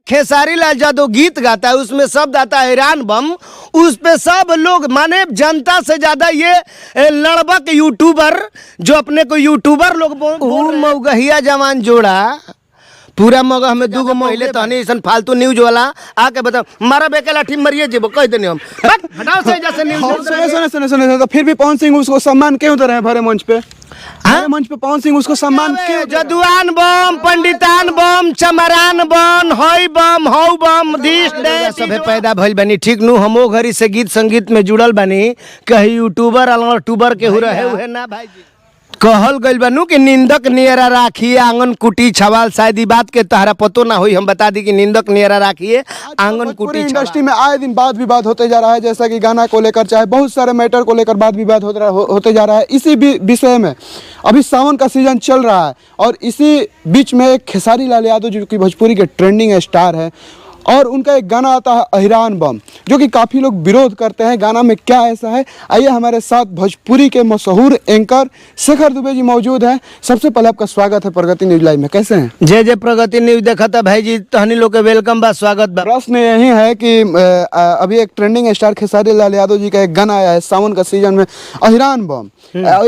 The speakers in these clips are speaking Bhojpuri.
खेसारी लाल यादव गीत गाता है, उसमें शब्द आता है ईरान बम, उस पे सब लोग माने जनता से ज्यादा ये लड़बक यूट्यूबर जो अपने को यूट्यूबर लोग बोल मौगहिया जवान जोड़ा पूरा मगह में दूगो पहले तहनी ऐसन फालतू न्यूज वाला आके बताओ मारा बेके लाठी मरिए जेबो कह देनी हम। बस, हटाओ से जैसे न्यूज। सुने सुने सुने सुने, तो फिर भी पवन सिंह उसको सम्मान क्यों दे रहे हैं भरे मंच पे? भरे मंच पे पवन सिंह उसको सम्मान क्यों दे रहे हैं? जदुआन बम, पंडितान बम, चमरान बम, हई बम, हौ बम, दिस सभे पैदा भइल बानी। ठीक नु हमो घरी से गीत संगीत में जुड़ल बानी, कहीं यूट्यूबर अलग ट्यूबर के हो रहे उहे ना भाई जी। कहल गइल बानू कि निंदक नियरा राखिए आंगन कुटी छवाल, शायद ई बात के तहरा पतो ना होई, हम बता दी कि निंदक नियरा राखिए आंगन भोजपुरी कुटी इंडस्ट्री में आए दिन वाद विवाद होते जा रहा है, जैसा कि गाना को लेकर चाहे बहुत सारे मैटर को लेकर वाद विवाद होते जा रहा है। इसी विषय में अभी सावन का सीजन चल रहा है और इसी बीच में एक खेसारी लाल यादव जो कि भोजपुरी के ट्रेंडिंग स्टार है और उनका एक गाना आता है अहिरान बम, जो कि काफ़ी लोग विरोध करते हैं। गाना में क्या ऐसा है, आइए हमारे साथ भोजपुरी के मशहूर एंकर शेखर दुबे जी मौजूद हैं। सबसे पहले आपका स्वागत है प्रगति न्यूज लाइव में, कैसे हैं? जय जय प्रगति न्यूज देखता भाई जी, तहनी लोग के welcome बा, स्वागत बा। प्रश्न यही है कि अभी एक ट्रेंडिंग स्टार खेसारी लाल यादव जी का एक गाना आया है सावन का सीजन में, अहिरान बम,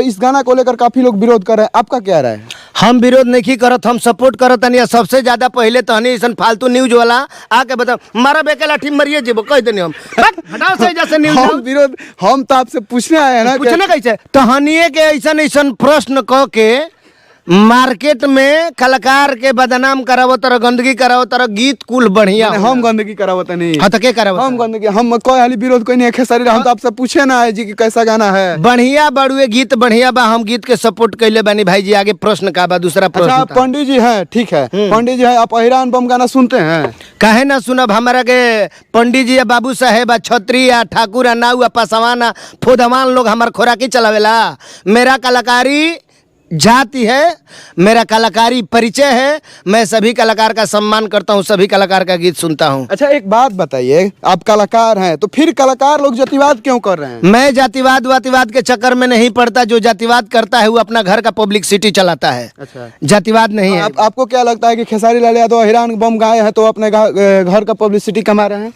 इस गाना को लेकर काफी लोग विरोध कर रहे हैं, आपका क्या राय है? हम विरोध नहीं करत, हम सपोर्ट करत तनी। सबसे ज्यादा पहले तहनी ऐसन फालतू न्यूज वाला आके बताओ मारा बेके लाठी मरिए जेबो कह देनी हम। बस, हटाओ से जैसे न्यूज। हम विरोध, हम तो आपसे पूछने आए हैं ना कि- पूछने कैसे तहनिए के ऐसन ऐसन प्रश्न क के मार्केट में कलाकार के बदनाम करावो तर गंदगी करावो तर गीत कुल बढ़िया। नहीं, हम गंदगी करावत नहीं। हाँ तो के करावत? हम गंदगी, हम कोई हाली विरोध कोई नहीं है खेसारी लाल, हम तो आपसे पूछे ना आए जी कि कैसा गाना है। बढ़िया बड़ुए गीत बढ़िया बा, हम गीत के सपोर्ट कैले बानी भाई जी। आगे प्रश्न का बा दूसरा अच्छा प्रश्न आप पंडित जी हैं, ठीक है पंडित जी हैं, आप अहिरान बम गाना सुनते हैं? काहे ना सुनब, हमारा के पंडित जी या बाबू साहेब आ छत्री आ ठाकुर आ नाऊ आ पासवान आ फोदवान लोग हमार खोराकी चलावेला। मेरा कलाकारी जाति है, मेरा कलाकारी परिचय है, मैं सभी कलाकार का सम्मान करता हूँ, सभी कलाकार का गीत सुनता हूँ। अच्छा एक बात बताइए, आप कलाकार हैं तो फिर कलाकार लोग जातिवाद क्यों कर रहे हैं? मैं जातिवाद वातिवाद के चक्कर में नहीं पड़ता, जो जातिवाद करता है वो अपना घर का पब्लिसिटी चलाता है। अच्छा जातिवाद नहीं है। आपको क्या लगता है कि खेसारी लाल यादव अहिरान बम गाए हैं तो अपने घर का पब्लिसिटी कमा रहे हैं?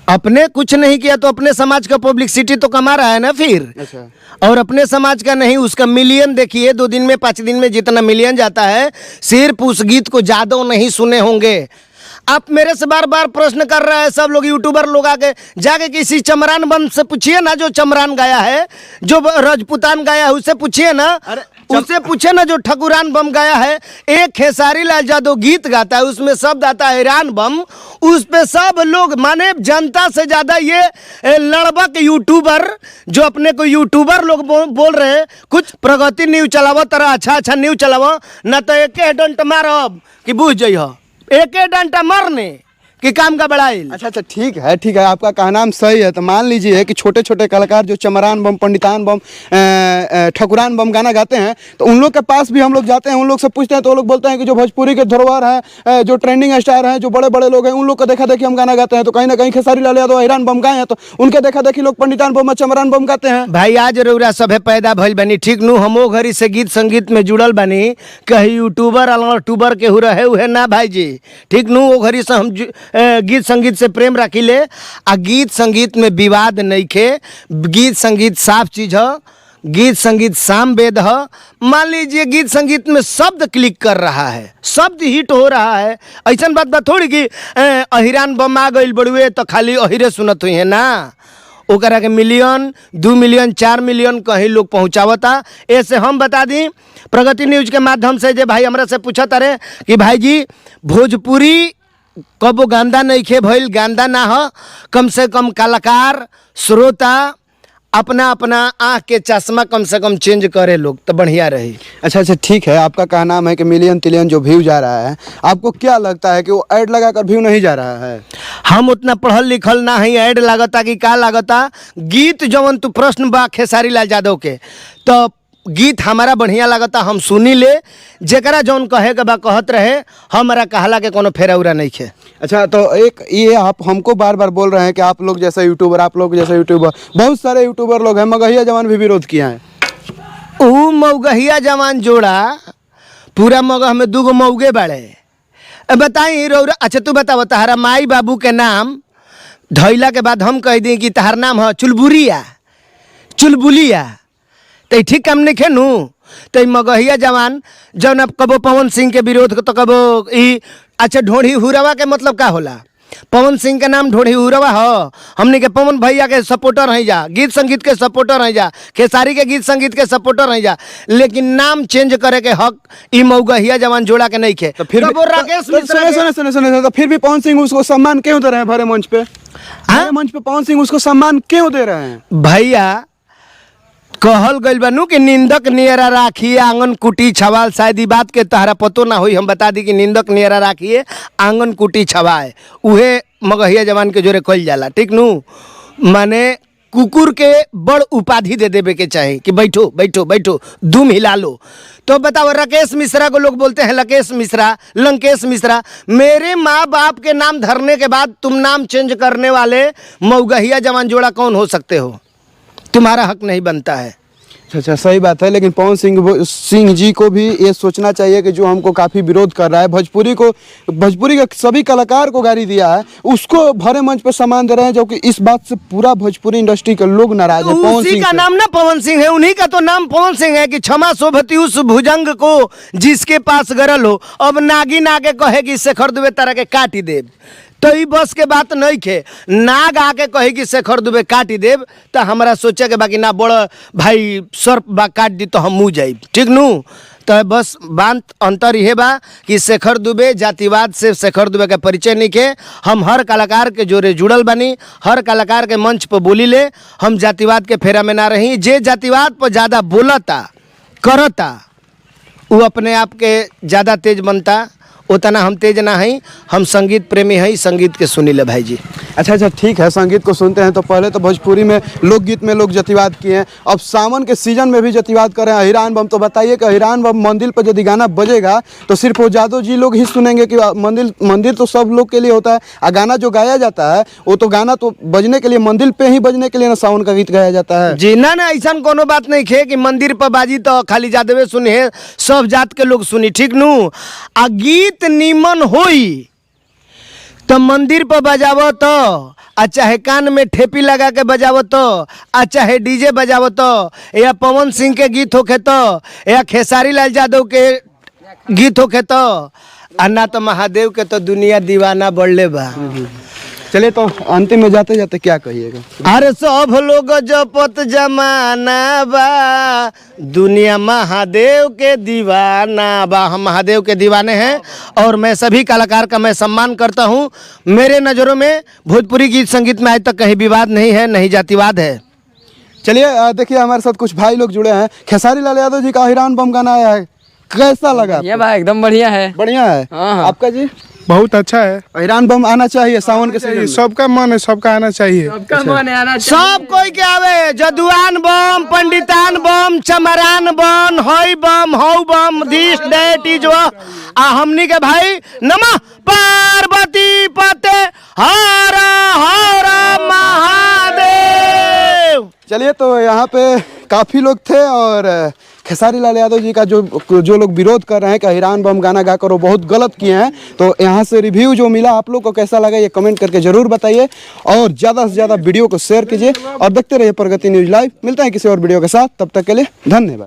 अपने कुछ नहीं किया तो अपने समाज का पब्लिसिटी तो कमा रहा है ना फिर। अच्छा। और अपने समाज का नहीं, उसका मिलियन देखिए, 2 दिन में 5 दिन में जितना मिलियन जाता है, सिर्फ उस गीत को ज्यादा नहीं सुने होंगे। आप मेरे से बार बार प्रश्न कर रहे हैं सब लोग यूट्यूबर लोग, आके जाके किसी चमरान बम से पूछिए ना, जो चमरान गाया है, जो रजपुतान गाया है उससे पूछिए ना, उससे पूछे ना जो ठकुरान बम गाया है। एक खेसारी लाल यादव गीत गाता है, उसमें शब्द आता है ईरान बम, उस पे सब लोग माने जनता से ज़्यादा ये लड़बक यूट्यूबर जो अपने को यूट्यूबर लोग बोल रहे हैं, कुछ प्रगति न्यूज चलावो तरह अच्छा अच्छा न्यूज चलावो ना तो एक डंट मारब कि बुझ जइह, एक डंटा मरने कि काम का बड़ाई। अच्छा अच्छा ठीक है ठीक है, आपका कहना सही है। तो मान लीजिए कि छोटे छोटे कलाकार जो चमरान बम, पंडितान बम, ठकुरान बम गाना गाते हैं, तो उन लोग के पास भी हम लोग जाते हैं, उन लोग से पूछते हैं तो वो लोग बोलते हैं कि जो भोजपुरी के धरोहर हैं, जो ट्रेंडिंग स्टार हैं, जो बड़े बड़े लोग हैं, उन लोग को देखा देखी हम गाना गाते हैं। तो कहीं ना कहीं खेसारी लाल यादव अहिरान बम गाए हैं तो उनके देखा देखी लोग पंडितान बम और चमरान बम गाते हैं। भाई आज रउरा सभे पैदा भइल बानी, ठीक नु हमो घरी से गीत संगीत में जुड़ल बानी, कहीं यूट्यूबर अलग ट्यूबर के हो रहे उहे ना भाई जी, ठीक नु ओ घरी से हम गीत संगीत से प्रेम रखिले आ गीत संगीत में विवाद नइखे। गीत संगीत साफ चीज ह, गीत संगीत साम वेद ह। मान लीजिए गीत संगीत में शब्द क्लिक कर रहा है, शब्द हिट हो रहा है, ऐसा बात बा थोड़ी कि अहिरान बम आ गइल बड़ुए तो खाली अहिरे सुनत हुई है ना, ओकरा के मिलियन 2 मिलियन 4 मिलियन कहीं लोग पहुँचावता। ऐसे हम बता दी प्रगति न्यूज के माध्यम से, जे भाई हमरा से पूछत अरे कि भाई जी भोजपुरी कबो गांदा नहीं खे भइल, गांदा ना हो, कम से कम कलाकार श्रोता अपना अपना आँख के चश्मा कम से कम चेंज करे लोग तो बढ़िया रही। अच्छा अच्छा ठीक है, आपका कहना है कि मिलियन तिलियन जो व्यू जा रहा है, आपको क्या लगता है कि वो ऐड लगाकर व्यू नहीं जा रहा है? हम उतना पढ़ल लिखल ना ही, ऐड लागता कि का लागता। गीत जवन तू प्रश्न बा खेसारी लाल यादव के, तो गीत हमारा बढ़िया लगता, हम सुनी ले, जेकरा जौन कहे के बा कहत रहे, हमारा कहला के कोनो फेरा उरा नहीं खे। अच्छा तो एक ये आप हमको बार बार बोल रहे हैं कि आप लोग जैसे यूट्यूबर, आप लोग जैसे यूट्यूबर, बहुत सारे यूट्यूबर लोग हैं, मगहिया जवान भी विरोध किया है। ऊ मौगहिया जवान जोड़ा पूरा मगह में 2 मौगे बाड़े, बताई रौरा। अच्छा तू बताव, तहारा माई बाबू के नाम धैला के बाद हम कह दी कि तहार नाम ह चुलबुरिया, चुलबुलिया, तो ठीक काम नहीं खेनू। तो मगहिया जवान जौन अब कबो पवन सिंह के विरोध तो कबो ई। अच्छा ढोढ़ी हुरवा के मतलब का होला? पवन सिंह के नाम ढोढ़ी हुरवा ह। हमनी के पवन भैया के सपोर्टर हैं जा, गीत संगीत के सपोर्टर हैं जा, खेसारी के गीत संगीत के सपोर्टर हैं जा, लेकिन नाम चेंज करे के हक ई मौगहिया जवान जोड़ा के नहीं खे। तो फिर कबो राकेश तो मिश्रा सुने सुने सुने सुने, तो फिर भी पवन सिंह उसको सम्मान क्यों दे रहे हैं भरे मंच पे? भरे मंच पे पवन सिंह उसको सम्मान क्यों दे रहे हैं? भैया कहल गइल बानू कि निंदक नियरा राखिए आंगन कुटी छवाल। शायद ई बात के तहरा पतो ना होई, हम बता दी कि निंदक नियरा राखिए आंगन कुटी छवाए, उहे मगहिया जवान के जोरे कइल जाला, ठीक नू। माने कुकुर के बड़ उपाधि दे देवे के चाही कि बैठो बैठो बैठो दुम हिला लो। तो बताओ राकेश मिश्रा को लोग बोलते हैं लकेश मिश्रा, लंकेश मिश्रा। मेरे माँ बाप के नाम धरने के बाद तुम नाम चेंज करने वाले मऊगहिया जवान जोड़ा कौन हो सकते हो? तुम्हारा हक नहीं बनता है। अच्छा अच्छा, सही बात है, लेकिन पवन सिंह सिंह जी को भी ये सोचना चाहिए कि जो हमको काफ़ी विरोध कर रहा है, भोजपुरी को, भोजपुरी के सभी कलाकार को गाली दिया है, उसको भरे मंच पर सम्मान दे रहे हैं, जो कि इस बात से पूरा भोजपुरी इंडस्ट्री के लोग नाराज हैं पवन उसी सिंह का से। नाम ना पवन सिंह है, उन्हीं का तो नाम पवन सिंह है कि क्षमा शोभती उस भुजंग को जिसके पास गरल हो। अब नागिन आके कहे कि शेखर दुबे तारा के काटी देव, तो ई बस के बात नहीं खे। नाग आके कहे कि शेखर दुबे काटी देव, तो हमरा सोचे के बाकी ना बड़ भाई सर्प बा काट दी तो हम मुँह जाइब, ठीक नू। तो बस बात अंतर यह बा कि शेखर दुबे जातिवाद से शेखर दुबे के परिचय नहीं के। हम हर कलाकार के जोरे जुड़ल बानी, हर कलाकार के मंच पर बोली ले, हम जातिवाद के फेरा में ना रही। जे जातिवाद पर ज़्यादा बोलता करता वो अपने आप के ज़्यादा तेज बनता, उतना हम तेज ना हई। हम संगीत प्रेमी हई, संगीत के सुनी ले भाई जी। अच्छा अच्छा, ठीक है, संगीत को सुनते हैं। तो पहले तो भोजपुरी में लोकगीत में लोग जातिवाद किए हैं, अब सावन के सीजन में भी जातिवाद कर रहे हैं अहिरान बम। तो बताइए कि अहिरान बम मंदिर पर यदि गाना बजेगा तो सिर्फ वो जादव जी लोग ही सुनेंगे कि मंदिर, मंदिर तो सब लोग के लिए होता है, और गाना जो गाया जाता है वो तो गाना तो बजने के लिए मंदिर पे ही बजने के लिए ना सावन का गीत गाया जाता है। जी ना ना, ऐसा कोनो बात नहीं खे कि मंदिर पर बाजी तो खाली जादवे सुनी है, सब जात के लोग सुनी, ठीक नू। आ गीत नीमन होई तो मंदिर पर बजाव तो, आ चाहे कान में ठेपी लगा के बजाव तो, आ चाहे डीजे बजाव तो, या पवन सिंह के गीत होखे तो, या खेसारी लाल यादव के गीत होखे तो, आ ना तो महादेव के तो दुनिया दीवाना बढ़ले बा। चलिए, तो अंतिम में जाते जाते क्या कहिएगा? अरे सब लोग जपत जमाना बा, दुनिया महादेव के दीवाना बा। हम महादेव के दीवाने हैं और मैं सभी कलाकार का मैं सम्मान करता हूँ। मेरे नज़रों में भोजपुरी गीत संगीत में आज तक कहीं विवाद नहीं है, नहीं जातिवाद है। चलिए, देखिए हमारे साथ कुछ भाई लोग जुड़े हैं। खेसारी लाल यादव जी का अहिरान बम गाना आया है, कैसा लगा? ये भाई एकदम बढ़िया है। बढ़िया है। हाँ, हाँ। आपका जी? बहुत अच्छा है। अहिरान बम आना चाहिए सावन के सीजन में। सबका मन है, सबका आना चाहिए। सबका मन है आना चाहिए। सब कोई के आवे, जदुआन बम, पंडितान बम, चमरान बम, हई बम, हऊ बम, दिस that is. आ हमनी के भाई नमः पार्वती पते हर हर महादेव। चलिए, तो यहाँ पे काफ़ी लोग थे और खेसारी लाल यादव जी का जो जो लोग विरोध कर रहे हैं कि अहिरान बम गाना गाकर वो बहुत गलत किए हैं, तो यहाँ से रिव्यू जो मिला आप लोग को कैसा लगा ये कमेंट करके ज़रूर बताइए और ज़्यादा से ज़्यादा वीडियो को शेयर कीजिए और देखते रहिए प्रगति न्यूज़ लाइव। मिलते हैं किसी और वीडियो के साथ, तब तक के लिए धन्यवाद।